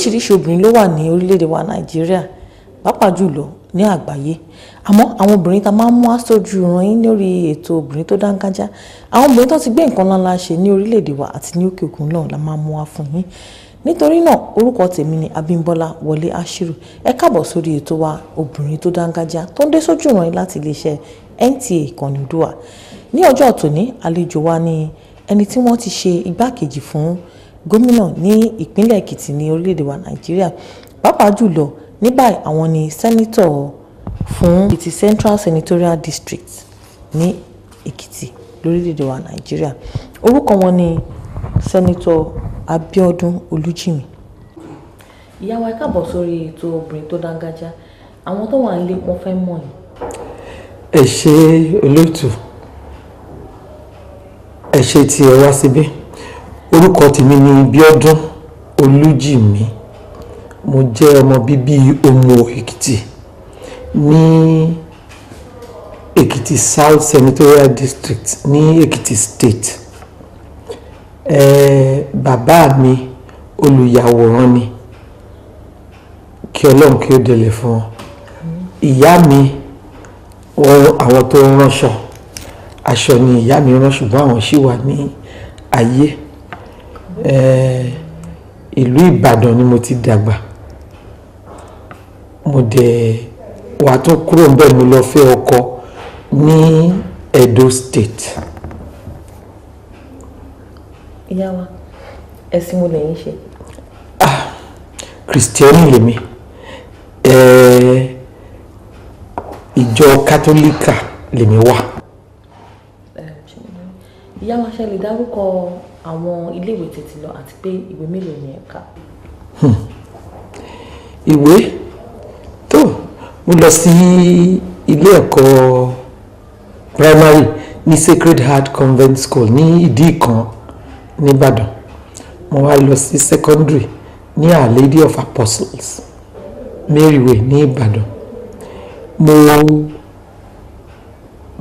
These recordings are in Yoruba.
Oríṣiríṣi obìnrin ló wà ní orílẹ̀-èdè wa Nàìjíríà, pàápàá jùlọ ní àgbáyé. Àmọ́ àwọn obìnrin tá a máa ń mú aṣojú ìran yín lórí ètò Obìnrin tó Dáńgájá, àwọn obìnrin tó ti gbé nǹkan ńláńlá ṣe ní orílẹ̀-èdè wa àti ní òkè òkun náà la máa mú wá fún yín. Nítorí náà, orúkọ tèmi ni Abímbọ́lá Wọlé Ashiru. Ẹ káàbọ̀ sórí ètò wa Obìnrin tó Dáńgájá tó ń dé sójú ìran yín láti iléeṣẹ́ NTA Ìkànnì Oòduà. Ní ọjọ́ tòní, àlejò wa ni ẹni tí wọ́n ti ṣe igbákejì fún gómìnà ní ìpínlẹ̀ Èkìtì ní orílẹ̀-èdè wa Nàìjíríà. Pàápàá jùlọ, ní báyìí, àwọn ni senator fún Èkìtì Central Senatorial District ní Èkìtì lórílẹ̀-èdè wa Nàìjíríà. Orúkọ wọn ni Senator Abíọ́dún Olújìmí. Ìyá wa, ẹ káàbọ̀ sórí ètò Obìnrin tó Dáńgájá. Àwọn tó wà nílé, wọ́n fẹ́ mọ̀ yín. Ẹ ṣé, olóòtú. Ẹ ṣé tí ẹ wá síbí. Orúkọ tèmi ni Bíọ́dún Olújìmí. Mo jẹ́ ọmọ bíbí Òmùò Èkìtì ní Èkìtì South Senatorial District ní Èkìtì State. Bàbá mi olùyàwòrán ni, kí Ọlọ́run kí ó délé fún wọn. Ìyá mi, wọn àwọn tó ń ránṣọ, aṣọ ni ìyá mi rán, ṣùgbọ́n àwọn ṣì wà ní ayé. Ìlú Ìbàdàn ni mo ti dàgbà. Mo dẹ̀ wà tó kúrò níbẹ̀, mo lọ fẹ́ ọkọ ní Edo State. Ìyá wa, ẹ̀sìn wo lẹ̀yin ṣe? Kìrìsìtẹ́nì lèmi. Ìjọ Kátólíkà lèmi wà. Ìyá wa, ṣe lè dárúkọ àwọn iléèwé tẹ́ ti lọ àti pé ìwé mélòó ni ẹ kà? Ìwé tó mo lọ sí, ilé ẹ̀kọ́ primary ní Sacred Heart Convent School ní Ìdí Ìkan nìbàdàn. Mo wá lọ sí secondary ní Our Lady of Apostles, Maryway ní Ìbàdàn. Mo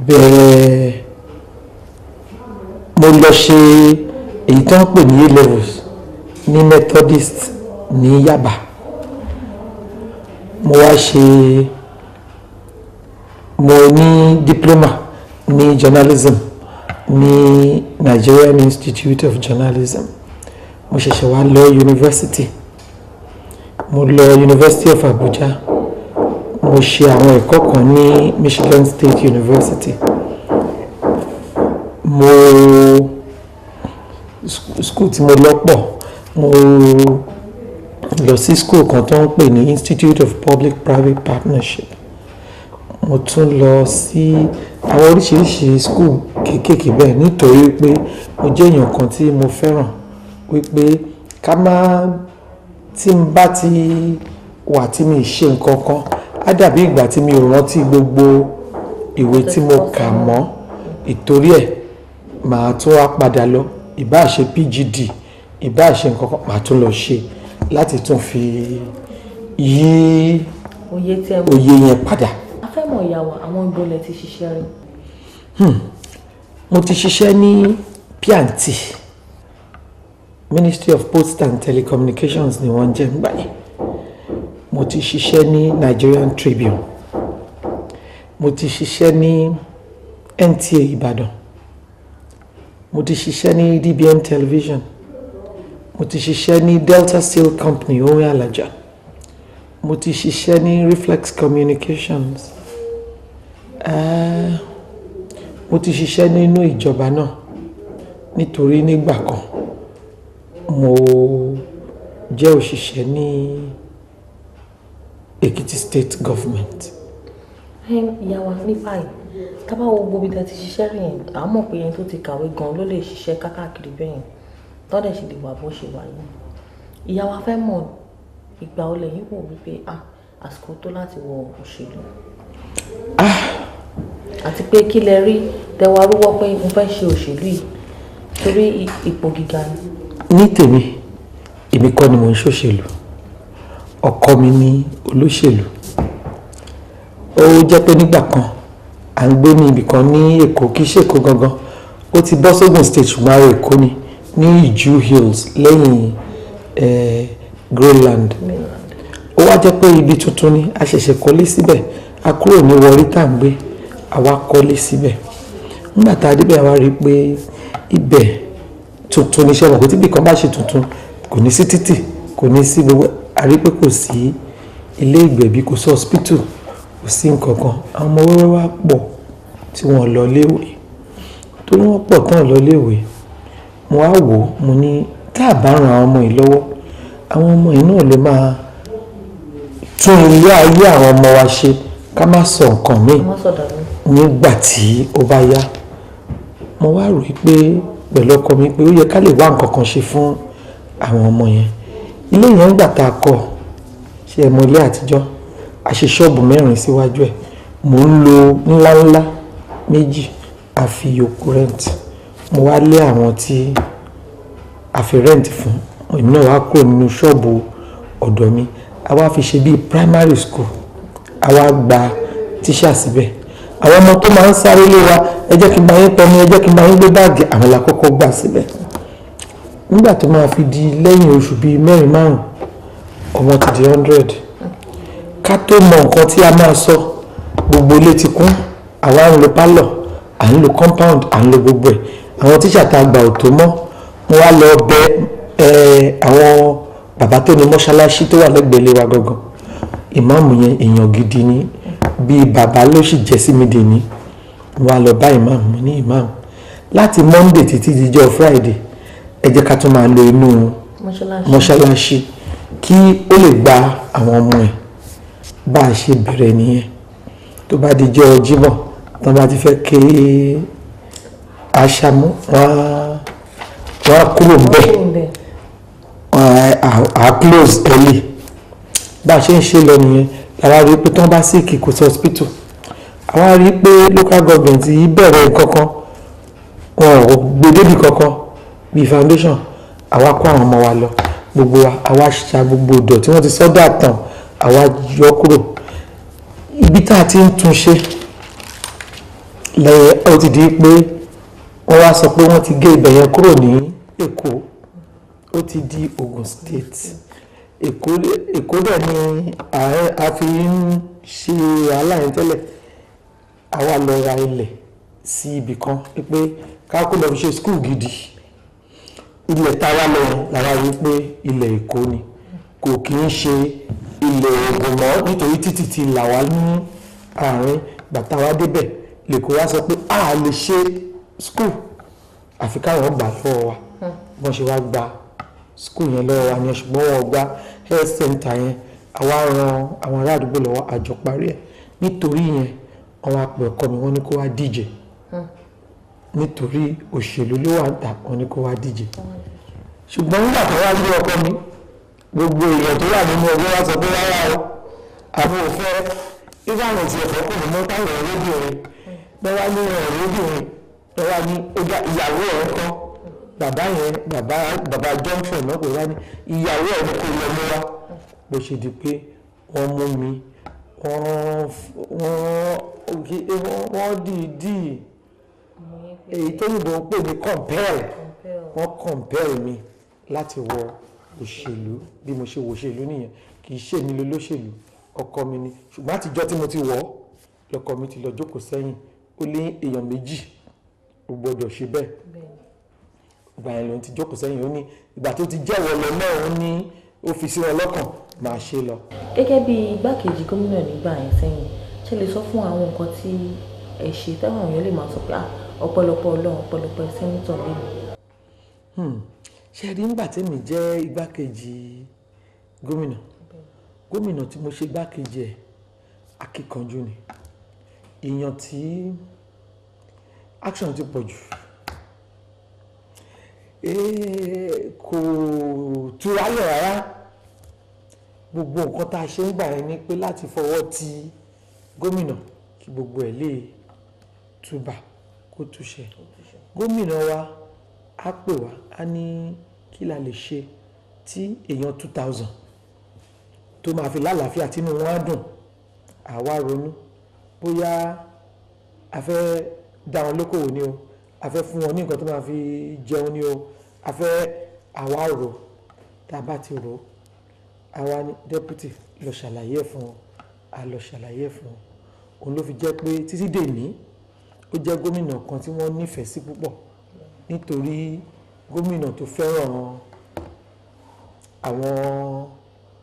bẹ̀rẹ̀, mo lọ ṣe èyí tó ń pè ní A levels ní Methodist ní Yaba. Mo wá ṣe, mo ní diploma ní journalism ní Nigerian Institute of Journalism. Mo ṣẹ̀ṣẹ̀ wá lọ university. Mo lọ University of Abuja. Mo ṣe àwọn ẹ̀kọ́ kan ní Michigan State University. Mo school tí mo lọ pọ̀. Mo lọ sí school kan tó ń pè ní Institute of Public Private Partnership. Mo tún lọ sí àwọn oríṣiríṣi school kéékèèké bẹ́ẹ̀, nítorí pé mo jẹ́ èèyàn kan tí mo fẹ́ràn wípé ká má tí n bá ti wà tí mi ṣe nǹkan kan, á dàbí ìgbà tí mi ò rántí gbogbo ìwé tí mo kà mọ́. Ìtorí ẹ̀, màá tún wá padà lọ, ìbáà ṣe PGD, ìbáà ṣe nǹkan kan, màá tún lọ ṣe láti tún fi yí òye tí ẹ mọ̀. Òye yẹn padà. A fẹ́ mọ̀, ìyá wa, àwọn ibo lẹ ti ṣiṣẹ́ rí? Mo ti ṣiṣẹ́ ní P&T, Ministry of Post and Telecommunications ni wọ́n ń jẹ́ nígbà yẹn. Mo ti ṣiṣẹ́ ní Nigerian Tribune. Mo ti ṣiṣẹ́ ní NTA Ìbàdàn. Mo ti ṣiṣẹ́ ní DBN Television. Mo ti ṣiṣẹ́ ní Delta Steel Company, Orin Alaja. Mo ti ṣiṣẹ́ ní Reflex Communications. Mo ti ṣiṣẹ́ nínú ìjọba náà, nítorí nígbà kan mo jẹ́ òṣìṣẹ́ ní Ekiti State Government. Ìyá wa, ní báyìí, tá bá wo gbogbo ibi tí a ti ṣiṣẹ́ rí yẹn, à ń mọ̀ pé ẹni tó ti kàwé gan ló lè ṣiṣẹ́ káàkiri bẹ́ẹ̀ yẹn, tọ́dẹ̀ sì lè wà bó ṣe wà yìí. Ìyá wa, fẹ́ mọ̀ ìgbà wo lẹ̀yin wò wípé, ah, àsìkò tó láti wọ òṣèlú, àti pé kí lẹ rí tẹwa rúwọ́ pé mo fẹ́ ṣe òṣèlú yìí, torí ipò gíga ni? Ní tèmi, èmi kọ́ ni mò ń ṣòṣèlú. Ọkọ mi ní olóṣèlú. Ó jẹ́ pé nígbà kan à ń gbé ní ibì kan ní Èkó, kì í ṣe Èkó gangan, ó ti bọ́ sógun State, ṣùgbọ́n ara Èkó ni, ní Ìjú Hills, lẹ́yìn Greenland. Ó wá jẹ́ pé ibi tuntun ni a ṣẹ̀ṣẹ̀ kọ́lé síbẹ̀. A kúrò ní Warri tá à ń gbé, àwa kọ́lé síbẹ̀. Nígbà tá a débẹ̀, àwa rí i pé ibẹ̀ tuntun ní iṣẹ́ wọn kò tí ibì kan bá ṣe tuntun, kò ní sí títì, kò ní sí gbogbo. A rí i pé kò sí ilé ìgbẹ̀bí, kò sí hospital, kò sí nǹkan kan. Àwọn ọmọ wẹ́wẹ́ wá pọ̀ tí wọ́n lọ léèwé, torí wọ́n pọ̀ tán lọ léèwé. Mo wá wò ó, mo ní tá a bá ran àwọn ọmọ yìí lọ́wọ́, àwọn ọmọ yìí náà lè máa tún ilé ayé àwọn ọmọ wa ṣe, ká má sọ nǹkan míì nígbà tí ó bá yá. Mo wá rò ó pé pẹ̀lú ọkọ mi pé ó yẹ ká lè wá nǹkan kan ṣe fún àwọn ọmọ yẹn. Ilé yẹn, nígbà tá a kọ́, ṣe é mọ ilé àtijọ́, a ṣe ṣọ́ọ̀bù 4 síwájú ẹ̀. Mò ń lo ńláńlá 2, a fi yòókù rent. Mo wá lé àwọn tí a fi rent fún, èmi náà wá kúrò nínú ṣọ́ọ̀bù ọ̀dọ̀ mi. A wá fi ṣe bíi primary school, a wá gba tíṣà síbẹ̀. Àwọn ọmọ tó máa ń sáré lé wa, "Ẹ jẹ́ kí n bá yín pọnmi, ẹ jẹ́ kí n bá yín gbé báàgì," àwọn la kọ́kọ́ gbà síbẹ̀. Nígbà tó máa fi di lẹ́yìn oṣù bíi 4, 5, ọmọ ti di 100. Ká tó mọ nǹkan tí a máa sọ, gbogbo ilé ti kún. Àwa ń lo pálọ̀, à ń lo compound, à ń lo gbogbo ẹ̀. Àwọn tíṣà tá a gbà ò tó mọ́. Mo wá lọ bẹ àwọn bàbá tó ní mọ́ṣáláṣí tó wà lẹ́gbẹ̀ẹ́ ilé wa gangan. Ìmáàmù yẹn, èèyàn gidi ni, bíi bàbá ló sì jẹ́ sí mi dèní. Mo wá lọ bá ìmáàmù, mo ní, "Ìmáàmù, láti Monday títí dijọ́ Friday, ẹ jẹ́ ká tún máa lo inú mọ́ṣáláṣí kí ó lè gba àwọn ọmọ ẹ̀." Bá a ṣe bẹ̀rẹ̀ nìyẹn. Tó bá dijọ́ Jímọ̀, tó bá ti fẹ́ ké aṣámú, wọ́n á kúrò ńbẹ̀, á close early. Bá a ṣe ń ṣe lọ nìyẹn. Làwa rí i pé tí wọ́n bá sick, kò sí hospital. Àwa rí i pé local government yìí bẹ̀rẹ̀ nǹkan kan, wọn ò gbé débì kankan bíi foundation. Àwa kó àwọn ọmọ wa lọ, gbogbo wa, àwa ṣa gbogbo ìdọ̀tí wọ́n ti sọ́dà tán, àwa yọ kúrò. Ibi tá a ti ń tún ṣe lẹ́yìn, ó ti di pé wọ́n wá sọ pé wọ́n ti gé ibẹ̀ yẹn kúrò ní Èkó, ó ti di Ogun State. Èkó, Èkó dẹ̀ ni a fi ń ṣe wàhálà yẹn tẹ́lẹ̀. Àwa lọ ra ilẹ̀ sí ibì kan pé ká kó lọ fi ṣe school gidi. Ilẹ̀ tá a wá lọ làwa rí pé ilẹ̀ Èkó ni, kò kì í ṣe ilẹ̀ Ògùn mọ́, nítorí títì ti là wá ní àárín. Bàtà wa débẹ̀, lèkó wá sọ pé a lè ṣe school àfi káwọn gbà lọ́wọ́ wa. Wọ́n ṣe wá gba school yẹn lọ́wọ́ wa ni, ṣùgbọ́n wọ́n gba health center yẹn. Àwa ran àwọn ará àdúgbò lọ́wọ́, àjọ parí ẹ̀. Nítorí yẹn, wọ́n wá pè ọkọ mi, wọ́n ní kó wá díje. Nítorí òṣèlú ló wà ń tà, wọ́n ní kó wá díje. Ṣùgbọ́n nígbà tó wá gbé ọkọ mi, gbogbo èèyàn tó wà nínú ẹgbẹ́ wa sọ pé rárá o, àwọn ò fẹ́ irú àwọn tí ẹ̀fọ́ kò ní mọ́ táwọn ọ̀rẹ́bìnrin bẹ́ẹ̀ wá ní ọ̀rẹ́bìnrin bẹ́ẹ̀ wá ní ìyàwó ẹ̀ kọ́. Bàbá yẹn, bàbá junction náà, kò wá ní ìyàwó ẹ̀ ní kò lọ mú wá. Bó ṣe di pé wọ́n mú mi, wọ́n dìídì, èyí tó yìnbọn ń pè ní compel, wọ́n compel mi láti wọ òṣèlú. Bí mo ṣe wọ òṣèlú nìyẹn. Kì í ṣe mi lólóṣèlú, ọkọ mi ni. Ṣùgbọ́n àtijọ́ tí mo ti wọ̀ ọ́, lọkọ mi ti lọ jókòó sẹ́yìn. Ó lé èèyàn 2 ó gbọ́dọ̀ ṣe bẹ́ẹ̀. Ìgbà yẹn lòun ti jókòó sẹ́yìn. Ó ní ìgbà tó ti jẹ́wọ́ lọ náà, ó ní ó fi sí wọn lọ́kàn, máa ṣe lọ. Gẹ́gẹ́ bí igbákejì gómìnà nígbà yẹn sẹ́yìn, ṣe lè sọ fún àwọn nǹkan tí ẹ ṣe táwọn èèyàn lè máa sọ pé, "Ah, ọpẹ́lọpẹ́ Ọlọ́run, ọpẹ́lọpẹ́ senator lẹ́nu"? Ṣe rí, nígbà tí mi jẹ́ igbákejì gómìnà, gómìnà tí mo ṣe igbákejì ẹ̀, akíkanjú ni, èèyàn tí action ti pọ̀ jù. Kò túra lẹ̀ rárá. Gbogbo nǹkan tá a ṣe ń gbà yẹn ni pé láti fọwọ́ ti gómìnà kí gbogbo ẹ̀ lè túbà kó túṣẹ. Gómìnà wa á pè wá, á ní kí la lè ṣe tí èèyàn 2,000 tó máa fi lálàáfíà, tínú wọn á dùn. Àwa ronú bóyá a fẹ́ dá wọn lókòwò ni o, a fẹ́ fún wọn ní nǹkan tó máa fi jẹun ni o, a fẹ́. Àwa rò. Tá a bá ti rò Àwa ni deputy lọ ṣàlàyé ẹ̀ fún wọn, a lọ ṣàlàyé ẹ̀ fún wọn. Òun ló fi jẹ́ pé títí dèní, ó jẹ́ gómìnà kan tí wọ́n nífẹ̀ẹ́ sí púpọ̀, nítorí gómìnà tó fẹ́ràn àwọn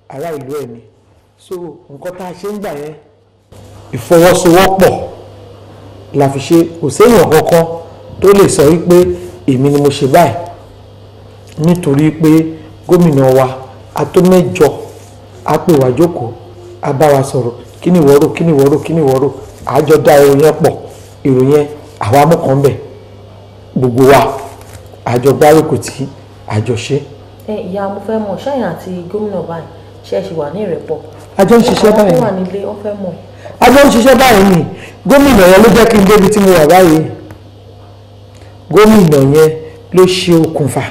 ará ìlú ẹ̀ ni. So nǹkan tá a ṣe ń gbà yẹn, ìfọwọ́sowọ́pọ̀ la fi ṣe. Kò séèyàn kankan tó lè sọ wípé èmi ni mo ṣe báyìí, nítorí pé gómìnà wa a tó mẹ́jọ, a pè wá jókòó, a bá wa sọ̀rọ̀: kí ni ìwọ rò, kí ni ìwọ rò, kí ni ìwọ rò? Àjọ dá èrò yẹn pọ̀, èrò yẹn àwa mú kan bẹ̀, gbogbo wa àjọ gbárùkù tí àjọ ṣe. Ẹ ìyá, mo fẹ́ mọ̀, ṣáyìn àti gómìnà báyìí, ṣe é ṣe wà ní ìrẹ́pọ̀? A jọ ń ṣiṣẹ́ báyìí. Àwọn tó wà nílé, wọ́n fẹ́ mọ̀. A jọ ń ṣiṣẹ́ báyìí ni. Gómìnà yẹn ló jẹ́ kí n débi tí mo wà báyìí. Gómìnà yẹn ló ṣe okùnfà,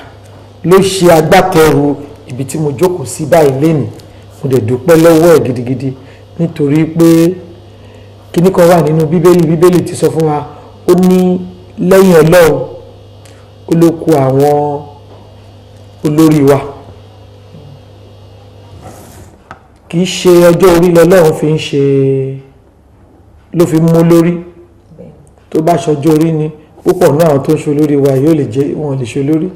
ló ṣe agbátẹrù ibi tí mo jókòó sí báyìí lénìí. Mo dẹ̀ dúpẹ́ lọ́wọ́ ẹ̀ gidigidi, nítorí pé kíní kan wà nínú Bíbélì. Bíbélì ti sọ fún wa, ó ní lẹ́yìn Ọlọ́run, ó ló kù àwọn olórí wa. Kì í ṣe ọjọ́ orí lọ́lọ́run fi ń ṣe, ló fi mú lórí. Tó bá ṣọjọ́ orí ni, púpọ̀ náà àwọn tó ń ṣe olórí wa yóò lè jẹ́ wọn lè ṣe olórí.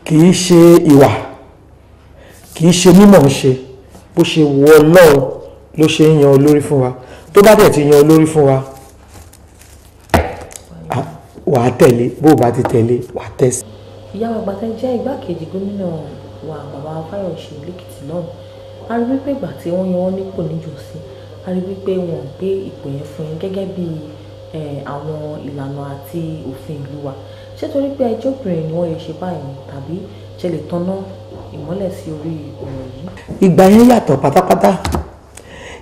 Kì í ṣe ìwà, kì í ṣe mímọ̀ ń ṣe. Bó ṣe wọ Ọlọ́run ló ṣe ń yan olórí fún wa. Tó bá dẹ̀ ti yan olórí fún wa, wà á tẹ̀lé. Bó o bá ti tẹ̀lé, wà á tẹ̀sí. Ìyá wa, gbàtẹ́ jẹ́ igbákejì gómìnà wa, bàbá Fáyọ̀ṣe lẹ́kìtì náà, a rí wípé ìgbà tí wọ́n yan wọ́n nípò níjọ́sí, a rí wípé wọ́n gbé ipò yẹn fún yín gẹ́gẹ́ bí àwọn ìlànà àti òfin ìlú wa. Ṣé torí pé ẹjọ́ obìnrin ni wọ́n lè ṣe báyìí, tàbí ṣe lè tanná ìmọ́lẹ̀ sí orí ọ̀rọ̀ yìí? Ìgbà yẹn yàtọ̀ pátápátá.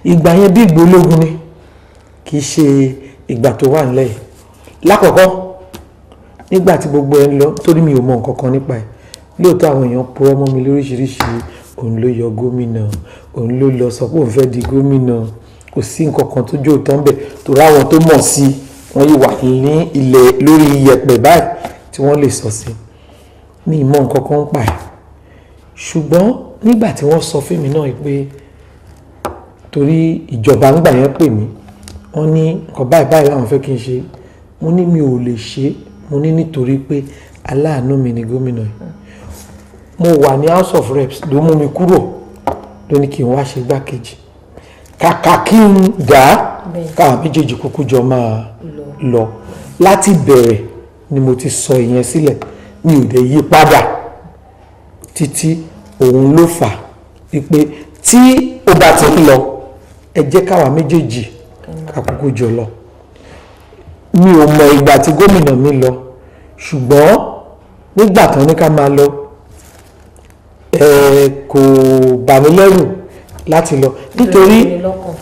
Ìgbà yẹn bí ìgbà ológun ni, kì í ṣe ìgbà tó wà nílẹ̀ yìí. Lákọ̀ọ́kọ́, nígbà tí gbogbo ẹ ń lọ, torí mi ò mọ nǹkan kan nípa ẹ̀ lóòótọ́, àwọn èèyàn purọ́ mọ́ mi lóríṣiríṣi: òun ló yọ gómìnà, òun ló lọ sọ pé òun fẹ́ di gómìnà. Kò sí nǹkan kan tó jó tán bẹ̀, torí àwọn tó mọ̀ sí wọ́n yìí wà ní ilẹ̀ lórí iyẹ̀pẹ̀ báyìí tí wọ́n lè sọ sí. Mi ì mọ nǹkan kan pa ẹ̀. Ṣùgbọ́n nígbà tí wọ́n sọ fún mi náà pé, torí ìjọba ń gbà yẹn pè mí, wọ́n ní nǹkan báyìí báyìí làwọn fẹ́ kí n ṣe, mo ní mi ò lè ṣe é. Mo ní nítorí pé aláàánú mi ni gómìnà yìí. Mo wà ní House of Reps ló mú mi kúrò, ló ní kí n wá ṣe igbákejì. Kàkà kí n dà á, káwọn méjèèjì kúkú jọ máa lọ. Láti bẹ̀rẹ̀ ni mo ti sọ ìyẹn sílẹ̀, mi ò dẹ̀ yí padà títí. Òun ló fà wípé tí ó bá ti ń lọ, ẹ jẹ́ káwa méjèèjì ká kúkú jọ lọ. Mi ò mọ ìgbà tí gómìnà mi lọ, ṣùgbọ́n nígbà tán ní ká máa lọ, ẹ kò bà mí lẹ́rù láti lọ, nítorí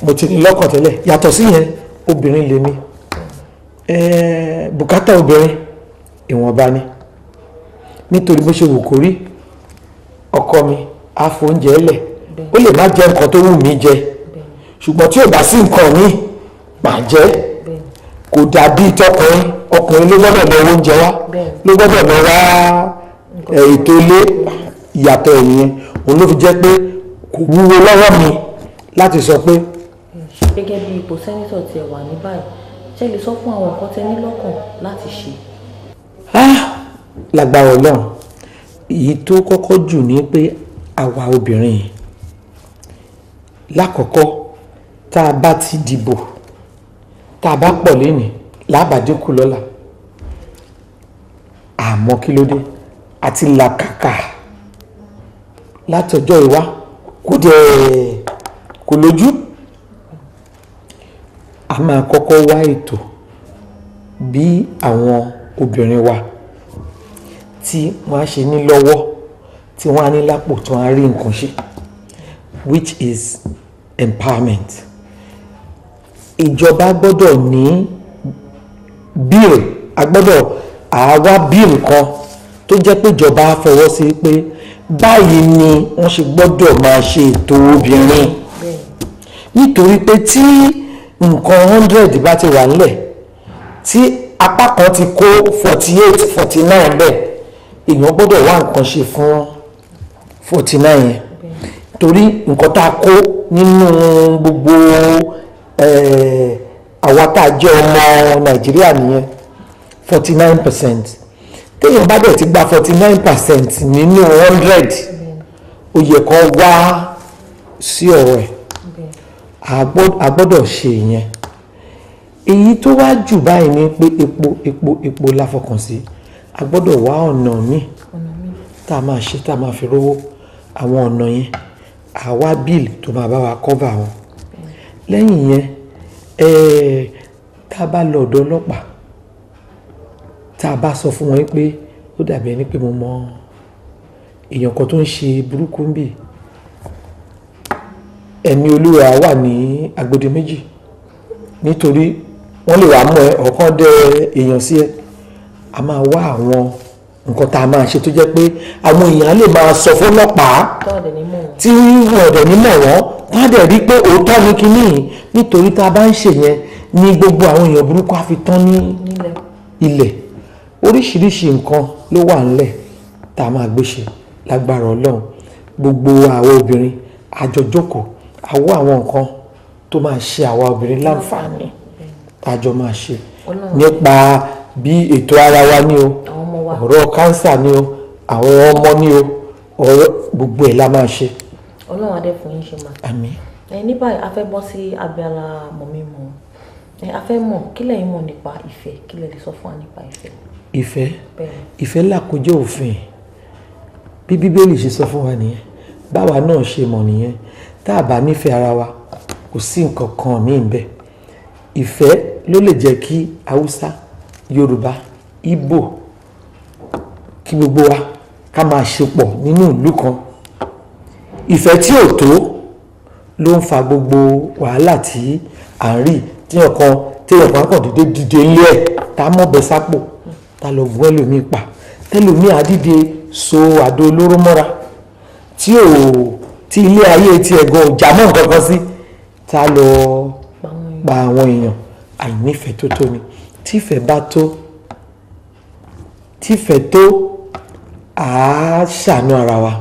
mo ti ní lọ́kàn tẹ́lẹ̀. Yàtọ̀ sí yẹn, obìnrin lèmi, bùkátà obìnrin ìwọ̀nba ni, nítorí bó ṣe wù kó rí, ọkọ mi á fóúnjẹ lẹ̀. Ó lè má jẹ nǹkan tó wù mí jẹ, ṣùgbọ́n tí ò bá sí nǹkan mi, màá jẹ. Kò dàbí tọkùnrin. Ọkùnrin ló gbọ́dọ̀ lọ oúnjẹ wá, ló gbọ́dọ̀ lọ wá ètò ilé. Ìyàtọ̀ ìyẹn, òun ló fi jẹ́ pé kò wúwo lọ́wọ́ mi láti sọ pé. Gẹ́gẹ́ bí ipò senator tí ẹ wà ní báyìí, ṣé lè sọ fún àwọn nǹkan tẹ́ ní lọ́kàn láti ṣe? Lágbára Ọlọ́run, èyí tó kọ́kọ́ jù ní pé àwa obìnrin yìí, lákọ̀ọ́kọ́, tá a bá ti dìbò, tá a bá pọ̀ lénìí, lábàdínkù lọ́la. Àmọ́ kí ló dé àti làkàkà látọjọ́ ìwá, kò dẹ̀ kò lójú. A máa kọ́kọ́ wá ètò bí àwọn obìnrin wa tí wọ́n á ṣe ní lọ́wọ́, tí wọ́n á ní lápò, tí wọ́n á rí nǹkan ṣe, which is empowerment. Ìjọba gbọ́dọ̀ ní bill, a gbọ́dọ̀ àwa bill kan tó jẹ́ pé ìjọba á fọwọ́ sí pé báyìí ni wọ́n ṣe gbọ́dọ̀ máa ṣe ètò obìnrin, nítorí pé tí nǹkan 100 bá ti wà nílẹ̀, tí apá kan ti kó 48, 49 bẹ́ẹ̀, èèyàn gbọ́dọ̀ wá nǹkan ṣe fún 49 yẹn. Torí nǹkan tá a kó nínú gbogbo àwa tá a jẹ́ ọmọ Nàìjíríà nìyẹn, 49%. Téèyàn bá dẹ̀ ti gba 49% nínú 100, ó yẹ kó wá sí ọ̀rọ̀ ẹ̀. A gbọ́dọ̀ ṣe ìyẹn. Èyí tó wá jù báyìí ni pé epo epo epo la fọkàn sí. A gbọ́dọ̀ wá ọ̀nà míì tá a máa ṣe, tá a máa fi rówó. Àwọn ọ̀nà yẹn, àwa bill tó máa bá wa cover wọn. Lẹ́yìn yẹn, tá a bá lọ ọ̀dọ̀ ọlọ́pàá, tá a bá sọ fún wọn pé ó dàbí ẹni pé mo mọ èèyàn kan tó ń ṣe burúkú ń bì, ẹ̀mí Olúwa wà ní agbede méjì, nítorí wọ́n lè wá mú ẹ ọ̀kan dẹ èèyàn sí ẹ. A máa wá àwọn nǹkan tá a máa ṣe tó jẹ́ pé àwọn èèyàn lè máa sọ fún ọlọ́pàá tí wọ́n dẹ̀ ní mọ̀ wọ́n, wọ́n á dẹ̀ rí pé òótọ́ ni kinní yìí. Nítorí tá a bá ń ṣe yẹn ní gbogbo àwọn èèyàn burúkú á fi tán ní ilẹ̀. Oríṣiríṣi nǹkan ló wà ńlẹ̀ tá a máa gbé ṣe lágbára Ọlọ́run. Gbogbo àwọn obìnrin àjọjókòó, àwọ àwọn nǹkan tó máa ṣe àwa obìnrin láǹfààní tá a jọ máa ṣe nípa bí ètò ara wa ní o, ọ̀rọ̀ kánsà ní o, àwọn ọmọ ní o, ọ̀rọ̀ gbogbo ẹ̀ la máa ṣe. Ọlọ́run adé fún yín ṣe máa. Àmín. Ní báyìí a fẹ́ bọ́ sí abala mọ̀mímọ̀. A fẹ́ mọ̀ kí lẹ̀yin mọ̀ nípa ìfẹ́, kí lẹ lè sọ fún wa nípa ìfẹ́. Ìfẹ́, ìfẹ́ làkójọ òfin. Bí Bíbélì ṣe sọ fún wa nìyẹn, báwa náà ṣe mọ̀ nìyẹn. Tá a bá nífẹ̀ẹ́ ara wa, kò sí nǹkan kan míì ń bẹ. Ìfẹ́ ló lè jẹ́ kí Haúsá, Yorùbá, Ìgbò, kí gbogbo wa ká máa ṣe pọ̀ nínú ìlú kan. Ìfẹ́ tí ò tó ló ń fa gbogbo wàhálà tí à ń rí, tí ọ̀kan kàn dédé dìde ńlẹ̀ ẹ̀, tá mọ̀bẹ sápò, tá lọ gún ẹlòmíì pa, tẹlòmíì á dìde so àdó olóró mọ́ra, tí ò tí ilé ayé ti ẹ̀gàn ò já mọ́ nǹkan kan sí, tá lọ pa àwọn èèyàn. Àìnífẹ̀ẹ́ tó tó ni. Tífẹ̀ẹ́ bá tó, tífẹ̀ẹ́ tó, à á ṣàánú ara wa,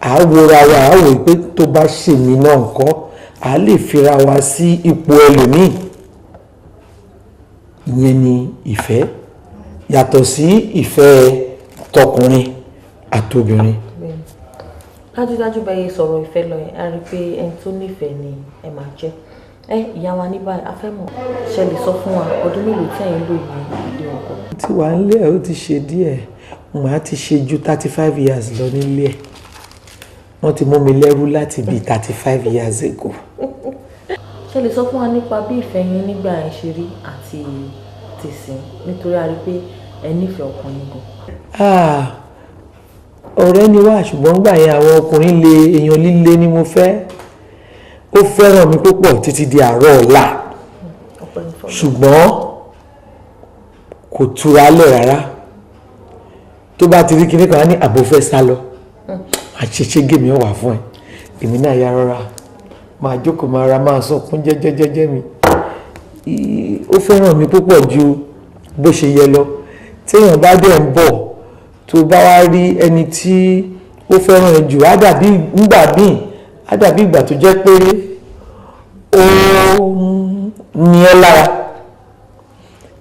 à á wora wa, à á wò pé tó bá ṣe mí náà ńkọ́, à á lè fira wa sí ipò ẹlòmíì. Ìyẹn ni ìfẹ́, yàtọ̀ sí ìfẹ́ tọkùnrin àtobìnrin. Dájúdájú bẹ́ẹ̀ sọ̀rọ̀ ìfẹ́ lọ yẹn, a rí i pé ẹni tó nífẹ̀ẹ́ ni ẹ máa jẹ́. Ìyá wa ní báyìí, a fẹ́ mọ̀, ṣe lè sọ fún wa ọdún mélòó tí ẹ̀yin lò ní ilé ọkọ? Tí wàá ń lé ẹ̀, ó ti ṣe díẹ̀. Màá ti ṣe ju 35 years lọ nílé ẹ̀. Wọ́n ti mú mi lẹ́rú láti bíi 35 years ago. Ṣe lè sọ fún wa nípa bí ìfẹ́ yín nígbà yẹn ṣe rí àti tìsín, nítorí a rí pé ẹ nífẹ̀ẹ́ ọkùnrin gan. Ọ̀rẹ́ ni wá, ṣùgbọ́n gbà yẹn àwọn ọkùnrin le, èèyàn líle ni mo fẹ́. Ó fẹ́ràn mi púpọ̀ títí di àárọ̀ ọ̀la, ṣùgbọ́n kò túra lẹ̀ rárá. Tó bá ti rí kinní kan á ní àbò fẹ́ sá lọ, àṣeṣe gèmí ọ̀wà fún ẹ. Èmi náà ya rọra máa jókòó, máa ra, máa sọkún jẹ́jẹ́jẹ́jẹ́ mi. Ó fẹ́ràn mi púpọ̀ ju bó ṣe yẹ lọ. Téèyàn bá dẹ̀ ń bọ̀, tó bá wá rí ẹni tí ó fẹ́ràn ẹ jù, á dàbí nígbà míì, á dàbí ìgbà tó jẹ́ pé ó ní ẹ lára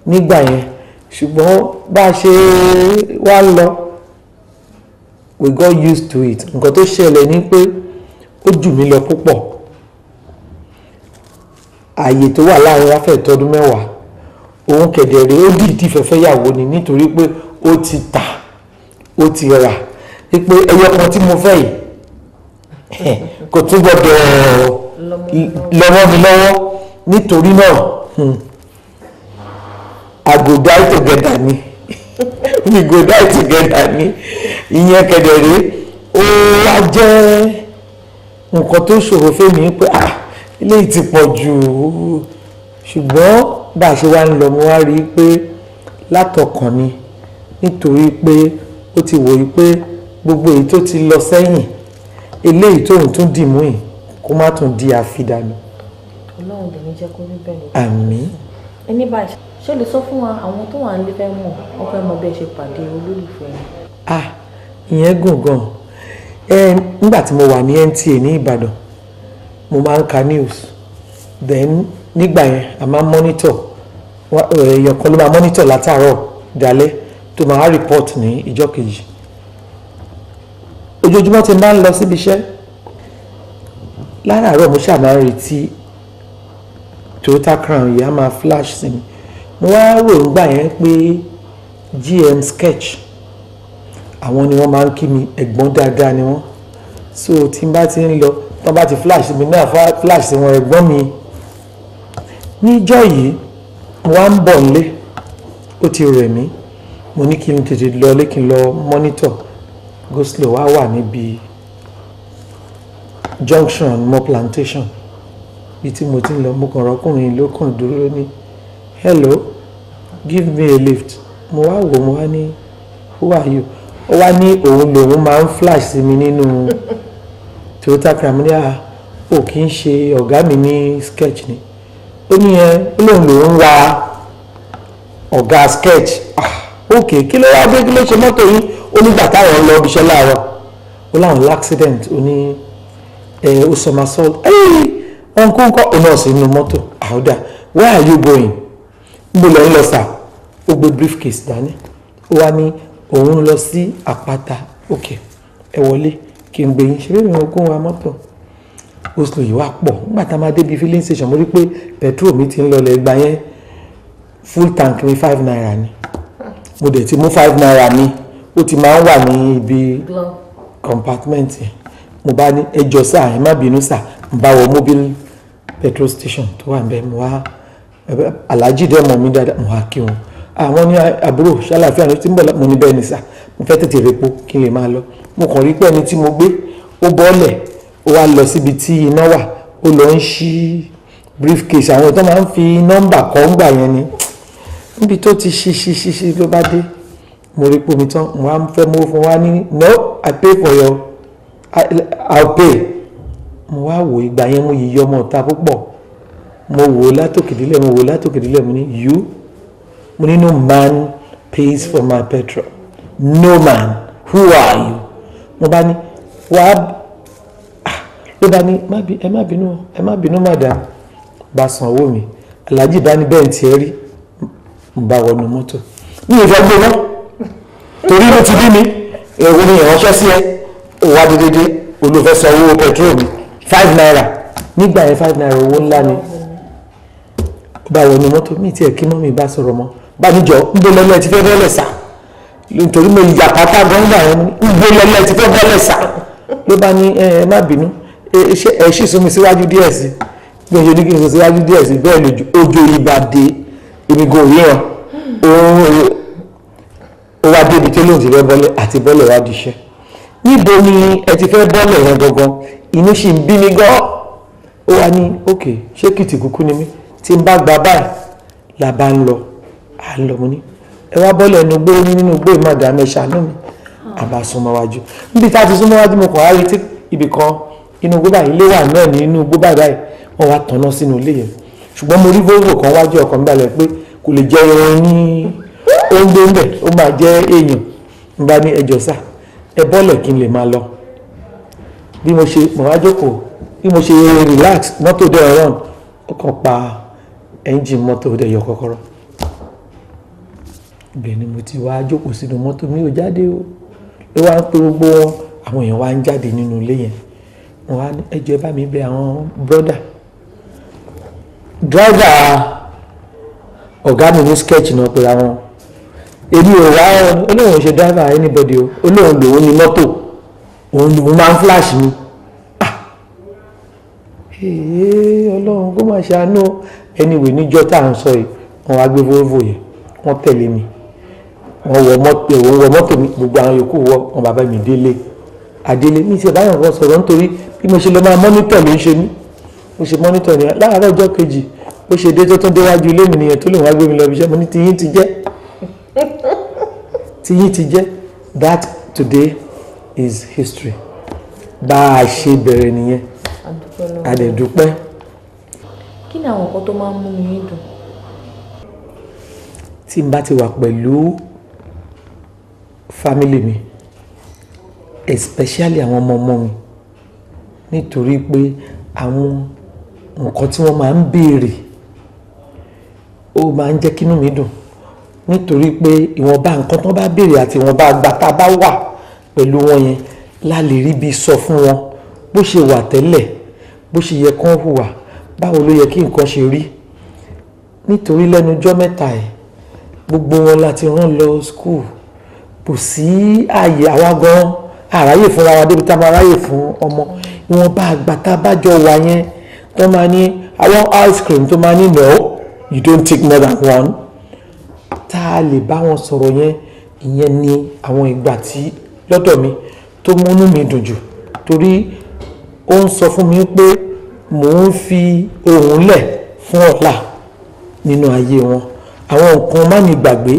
nígbà yẹn. Ṣùgbọ́n bá a ṣe wá lọ, we got used to it. Nǹkan tó ṣẹlẹ̀ ni pé ó jù mí lọ púpọ̀. Ààyè tó wà láàrin wa fẹ́ tọdún 10. Òun kẹ̀dẹ̀rẹ̀ ó dìídì fẹ́fẹ́ yàwó ni, nítorí pé ó ti tà, ó ti rà, wípé ẹyọ kan tí mo fẹ́ yìí kò tún gbọdọ̀ lọ́wọ́ mi lọ́wọ́. Nítorí náà, I go die together ni, we go die together ni. Ìyẹn kẹ̀dẹ̀rẹ̀ ó wá jẹ́ nǹkan tó ṣòro fẹ́mi pé eléyìí ti pọ̀ jù. Ṣùgbọ́n bá a ṣe wá ń lọ, mo wá rí i pé látọkàn ni, nítorí pé ó ti wòye pé gbogbo èyí tó ti lọ sẹ́yìn, eléyìí tóun tún dì mú yìí kó má tún di àfidànù. Ọlọ́run dẹ̀ ní jẹ́ kó rí bẹ́ẹ̀ ni. Àmín. Ẹni báyìí, ṣé lè sọ fún wa àwọn tó wà nílé fẹ́ mọ̀, wọ́n fẹ́ mọ̀ bí ẹ ṣe pàdé olólùfẹ́ yín? Ìyẹn gùn gan. Nígbà tí mo wà ní NTA ní Ìbàdàn, mo máa ń ka news. Then nígbà yẹn a máa ń monitor, èèyàn kan ló máa monitor látàárọ̀ dalẹ́ tó máa report ní ìjọ́ kejì. Ojoojúmọ́ tí n bá ń lọ síbi iṣẹ́ láràárọ̀, mo ṣáà máa ń retí Toyota Crown yìí á máa flash sí mi. Mo wá rò ńgbà yẹn pé GM Sketch, àwọn ni wọ́n máa ń kí mi, ẹ̀gbọ́n dáadáa ni wọ́n. So tí n bá ti ń lọ, tán bá ti flash mi náà, flash sí wọn, ẹ̀gbọ́n mi. Níjọ́ yìí mo wá ń bọ̀ nílé, ó ti rẹ̀ mí, mo ní kí n tètè lọ lé, kí n lọ monitor. Go slow wá wà níbi junction mọ́ plantation bí tí mo ti ń lọ. Mo kàn rọ́kùnrin ló kàn dúró ní, "Hello, give me a lift." Mo wá wò, mo wá ní, "Who are you?" Ó wá ní òun lòun máa ń flash sí mi nínú Toyota Crown. Mo ní, "À, ó kì í ṣe ọ̀gá mi ní Sketch ni?" Ó ní ẹ, ó lóun lòun wa ọ̀gá Sketch. Ah, ok, kí ló wá dé? Kí ló ṣe mọ́tò yín? Ó nígbà táwọn lọ ibiṣẹ́ láàárọ̀, ó láwọn l'accident, ó ní ẹ ó somersault. Ọ̀nkú ńkọ́? Òun náà sí inú mọ́tò. Àwòdà, where are you going? Níbo lẹ́ ń lọ sà? Ó gbé briefcase dání, ó wá ní òun lọ sí àpáta. Ok, ẹ wọlé kí n gbé yín. Ṣe bí mi ò kó wa mọ́tò go-slow yìí wá pọ̀. Nígbà tá a máa débi filling station, mo rí pé petrol mi ti ń lọlẹ̀. Gbà yẹn, full tank mi ₦5 ni. Mo dẹ̀ ti mú ₦5 mi, ó ti máa ń wà ní ibi compartment yẹn. Mo bá ní, "Ẹ jọ̀ọ́ sà, ẹ má bínú sà." Mo bá wọ mobile petrol station tó wà níbẹ̀, mo wá, aláàjì dẹ̀ mọ̀ mí dáadáa, mo wá kí wọn. Àwọn ní, "Àbúrò, ṣàlàáfíà ló ti ń bọ̀?" Mo ní, "Bẹ́ẹ̀ ni sà, mo fẹ́ tètè repo kí n lè máa lọ." Mo kàn rí pé ẹni tí mo gbé, ó bọ́ọ̀lẹ̀, ó wá lọ síbi tí iná wà, ó lọ ń ṣí briefcase àwọn tó máa ń fi nọ́mbà kọ́ ń gbà yẹn ni. Níbi tó ti ṣí ṣí ṣí ṣí ló bá dé, mo rí pomi tán, mo wá fẹ́ mú fún wa ní, "No, I pay for your I'll pay." Mo wá wò, ìgbà yẹn mo yìí ọmọ ọ̀ta púpọ̀. Mo wò ó látòkè délẹ̀, mo wò ó látòkè délẹ̀, mo ní, "You." Mo ní, "No man pays for my petrol, no man. Who are you?" Mo bá ní wàá, ló bá ní, "Ẹ má bínú, ẹ má bínú, madam." Bá san owó mi, aláàjì bá ní, "Bẹ́ẹ̀ ń tiẹ̀ rí." Mo bá wọnú mọ́tò, mi ò fẹ́ gbé mọ́ torí ló ti bí mi. Èwo ni ìránṣẹ́ sí ẹ? Ó wá dédédé, olùfẹ́ san owó petrol mi, ₦5. Nígbà yẹn, ₦5 owó ńlá ni. Ó bá wọnú mọ́tò mi, tiẹ̀ kí mọ́ mi bá sọ̀rọ̀ mọ́, bá níjọ ń bó lọ́lọ́ ẹ ti fẹ́ bọ́lẹ̀ sà, nítorí mo yà pátá gan gbà yẹn. Ń bó lọ́lọ́ ẹ ti fẹ́ bọ́lẹ̀ sà? Ló bá ní, "Ẹ má bínú, ẹ ṣì sún mi síwájú díẹ̀ sí." Bí o ṣe ní kí n sún síwájú díẹ̀ sí bẹ́ẹ̀ lójú ojú ìbàdí, èmi kò ríran òun. Ó wá débi tó lóun ti fẹ́ bọ́lẹ̀, àti bọ́lẹ̀ wá di iṣẹ́. "Níbo ni ẹ ti fẹ́ bọ́lẹ̀ yẹn gangan?" Inú sì ń bí mi gan. Ó wá ní, "Ok, ṣé kìtì kúkú ni mí tí n bá gba báyìí?" La bá ń lọ, à ń lọ. Mo ní, "Ẹ wá bọ́lẹ̀ ẹnu gbó ní nínú gbó, ìmọ̀dà mi, ṣàánú mi." Àbá súnmọ́ wájú. Níbi tá a ti súnmọ́ wájú, mo kàn á rí tí ibì kan inú igbó báyìí, ilé wà náà ní inú igbó báyìí báyìí. Wọ́n wá tanná sínú ilé yẹn, ṣùgbọ́n mo rí Volvo kan wájú. Ọkàn mi balẹ̀ pé kò lè jẹ́ irun ní ó ń gbé ń bẹ̀, ó máa jẹ́ èèyàn. N bá ní, "Ẹjọ́ sà, ẹ bọ́lẹ̀ kí n lè máa lọ." Bí mo ṣe mo wá jókòó, bí mo ṣe relax, mọ́tò dẹ̀ run, ó kàn pa ẹ́ńjìn mọ́tò, dẹ̀ yọ kọ́kọ́rọ́. Ibẹ̀ ni mo ti wá jókòó sínú mọ́tò, mi ò jáde o. Ló wá ń pe gbogbo wọn, àwọn èèyàn wá ń jáde nínú ilé yẹn. Wọ́n wá ní, "Ẹ jọ̀ọ́, ẹ bá mi bẹ̀ àwọn brother." Driver ọ̀gá mi ní Sketch náà pé àwọn èmi ò wá. Olóhùn ṣe driver anybody o, olóhùn lòun ní mọ́tò, òun lòun máa ń flash mi. Ah, ee, Ọlọ́run kó máa ṣàánú. Anyway, níjọ́ tá à ń sọ yìí, wọ́n wá gbé Volvo yẹn, wọ́n tẹ̀lé mi, wọ́n wọ mọ́tò, òun wọ mọ́tò mi, gbogbo àwọn yòókù wọ wọn. Bàbá mi délé, àdélé mi ti báyọ̀ kan sọ̀rọ̀, nítorí bí mo ṣe lọ máa monitor ló ń ṣe mí. Mo ṣe monitor ní láàárọ̀ ọjọ́ kejì, bó ṣe dé tó tún déwájú ilé mi nìyẹn, tó lè wá gbé mi lọ ibi iṣẹ́. Mo ní, "Tiyín ti jẹ́, tiyín ti jẹ́." That today is history. Bá a ṣe bẹ̀rẹ̀ nìyẹn. A dẹ̀ dúpẹ́. Kí ni àwọn nǹkan tó máa ń mú yín dùn? Tí n bá ti wà pẹ̀lú family mi, Especially àwọn ọmọ ọmọ mi, nítorí pé àwọn nǹkan tí wọ́n máa ń béèrè, ó máa ń jẹ́ kínú mi dùn, nítorí pé ìwọ̀nba nǹkan tó bá béèrè àti ìwọ̀nba àgbà tá a bá wà pẹ̀lú wọn yẹn la lè rí bí sọ fún wọn bó ṣe wà tẹ́lẹ̀, bó ṣe yẹ kán hùwà, báwo ló yẹ kí nǹkan ṣe rí. Nítorí lẹ́nu ọjọ́ mẹ́ta ẹ̀, gbogbo wọn la ti rán lọ school, kò sí ààyè àwa gan àráyè fúnra wa débi tá a máa ráyè fún ọmọ. Ìwọ̀nba àgbà tá a bá jọ wà yẹn, tó máa ní àwọn ice cream, tó máa ní, "No, you don't take more than one," tá a lè bá wọn sọ̀rọ̀ yẹn, ìyẹn ni àwọn ìgbà tí lọ́dọ̀ mi tó múnú mi dùn jù, torí ó ń sọ fún mi pé mò ń fi ohùn lẹ̀ fún ọ̀la nínú ayé wọn. Àwọn nǹkan má ní gbàgbé,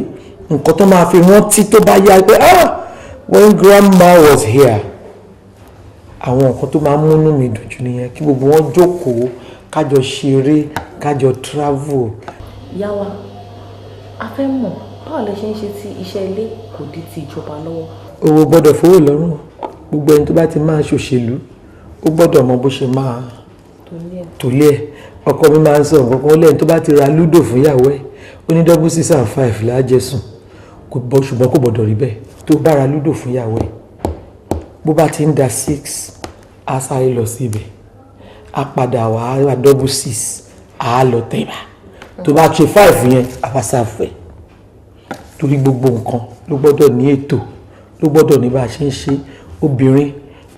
nǹkan tó máa fi rántí tó bá yá pé, "Ah, when grandma was here." Àwọn nǹkan tó máa ń múnú mi dùn jù nìyẹn, kí gbogbo wọn jókòó, kájọ ṣeré, kájọ travel. Ìyá wa, a fẹ́ mọ̀ báwo lẹ ṣe ń ṣe tí iṣẹ́ ilé kò di ti ìjọba lọ́wọ́. Owó gbọ́dọ̀ fowó lọ́rùn. Gbogbo ẹni tó bá ti máa ṣòṣèlú, ó gbọ́dọ̀ mọ bó ṣe máa tòlé ẹ̀. Ọkọ mi máa ń sọ nǹkan kan lẹ́yìn tó bá ti ra ludo fún ìyàwó ẹ̀, ó ní double six and five lájẹsùn kò bọ́. Ṣùgbọ́n kò gbọ́dọ̀ rí bẹ́ẹ̀. Tó bá ra ludo fún ìyàwó ẹ̀, bó bá ti ń da six, á sáré lọ sí ibẹ̀, á padà wá, á ra double six, á lọ tẹ̀bà. Tó bá ṣe five yẹn, á wá sáfẹ̀, torí gbogbo nǹkan ló gbọ́dọ̀ ní ètò, ló gbọ́dọ̀ ní bá a ṣe ń ṣe. Obìnrin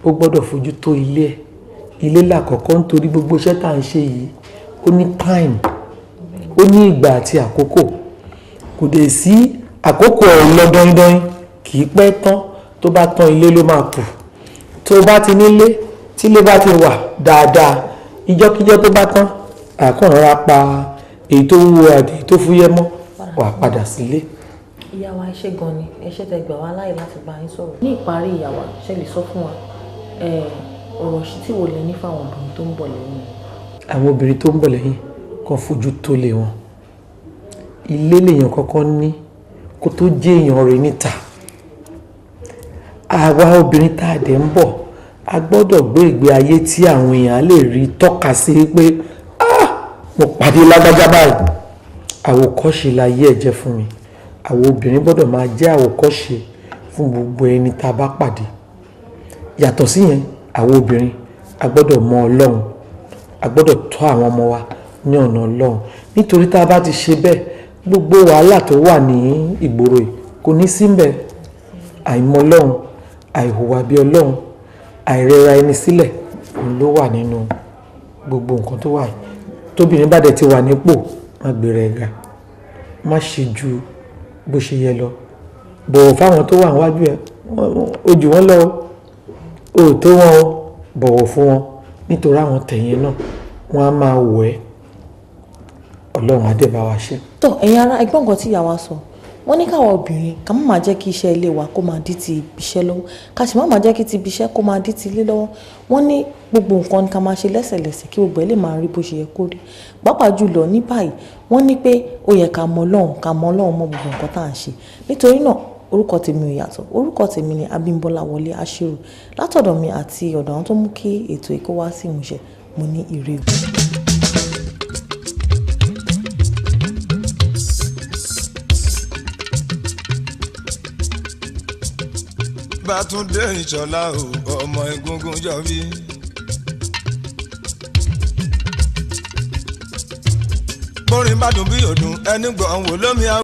ó gbọ́dọ̀ fojú tó ilé ẹ̀, ilé làkọ́kọ́, nítorí gbogbo iṣẹ́ tá à ń ṣe yìí, ó ní time, ó ní ìgbà àti àkókò. Kò dẹ̀ sí àkókò ọ̀hún lọ dọ́yìndọ́yìn, kì í pẹ́ tán. Tó bá tán, ilé ló máa kù. Tó bá ti nílé, tílé bá ti wà dáadáa, ìjọ́kíjọ́ tó bá tán, àkànrà pa èyí tó wúwo àti èyí tó fúyẹ́ mọ́, wà padà sílé. Ìyá wa, ẹ ṣé gan ni, ẹ ṣé tẹ́ gbà wá láàyè láti bá yín sọ̀rọ̀. Ní ìparí, ìyá wa, ṣe lè sọ fún wa ọ̀rọ̀ tí wo lẹ ní fáwọn obìnrin tó ń bọ̀ lẹ́yìn? Àwọn obìnrin tó ń bọ̀ lẹ́yìn, kan fojú tó lé wọn. Ilé lèèyàn kọ́kọ́ ní kó tó jẹ́ èèyàn rẹ̀ níta. Àwa obìnrin tá a dẹ̀ ń bọ̀, a gbọ́dọ̀ gbé ìgbé ayé tí àwọn èèyàn lè rí tọ́ka sí pé, "Ah, mo pàdé lágbájá báyìí, àwòkọ́ṣe láyé ẹ̀ jẹ́ fún mi." Àwọn obìnrin gbọ́dọ̀ máa jẹ́ àwòkọ́ṣe fún gbogbo ẹni tá a bá pàdé. Yàtọ̀ síyẹn, àwọn obìnrin a gbọ́dọ̀ mọ Ọlọ́run, a gbọ́dọ̀ tọ́ àwọn ọmọ wa ní ọ̀nà Ọlọ́run, nítorí tá a bá ti ṣe bẹ́ẹ̀, gbogbo wàhálà tó wà ní ìgboro yìí kò ní sí mbẹ̀. Àìmọ̀ Ọlọ́run, àìhùwà bí Ọlọ́run, àìrẹra ẹni sílẹ̀, òun ló wà nínú gbogbo nǹkan tó wà yìí. Tóbìnrin bá dẹ̀ ti wà nípò, má gbéra ẹ̀ ga, má ṣe ju bó ṣe yẹ lọ. Bọ̀wọ̀ fáwọn tó wà níwájú ẹ̀. Ó jù wọ́n lọ, o ò tó wọn o, bọ̀wọ̀ fún wọn, nítorí àwọn tẹ̀yìn náà, wọ́n á máa wọ̀ ẹ́. Ọlọ́run á dẹ̀ bá wa ṣe. Tó, ẹ̀yin ará, ẹgbọ́n nǹkan tí ìyá wa sọ. Wọ́n ní káwa obìnrin ká má máa jẹ́ kí iṣẹ́ ilé wa kó máa dí ti ibiṣẹ́ lọ́wọ́, ká sì má máa jẹ́ kí ti ibiṣẹ́ kó máa dí ti ilé lọ́wọ́. Wọ́n ní gbogbo nǹkan ká máa ṣe lẹ́sẹ̀lẹ́sẹ̀ kí gbogbo ẹ̀ lè máa rí bó ṣe yẹ kó rí. Pàápàá jùlọ ní báyìí, wọ́n ní pé ó yẹ ká mọ Ọlọ́run, ká mọ Ọlọ́run mọ́ gbogbo nǹkan tá à ń ṣe. Nítorí náà, orúkọ tèmi ò yàtọ̀. Orúkọ tèmi ni Abímbọ́lá Wọlé Aṣírù. Látọ̀dọ̀ mi àti ọ̀dọ̀ àwọn tó mú kí ètò yìí kó wá sí ìmúṣẹ, mo ní ire o. Bátúndé Ìṣọ̀lá o, ọmọ egungun jọ bí. Bórin bá dùn bí òdùn, ẹni gbọ̀n wò lómi àwọn.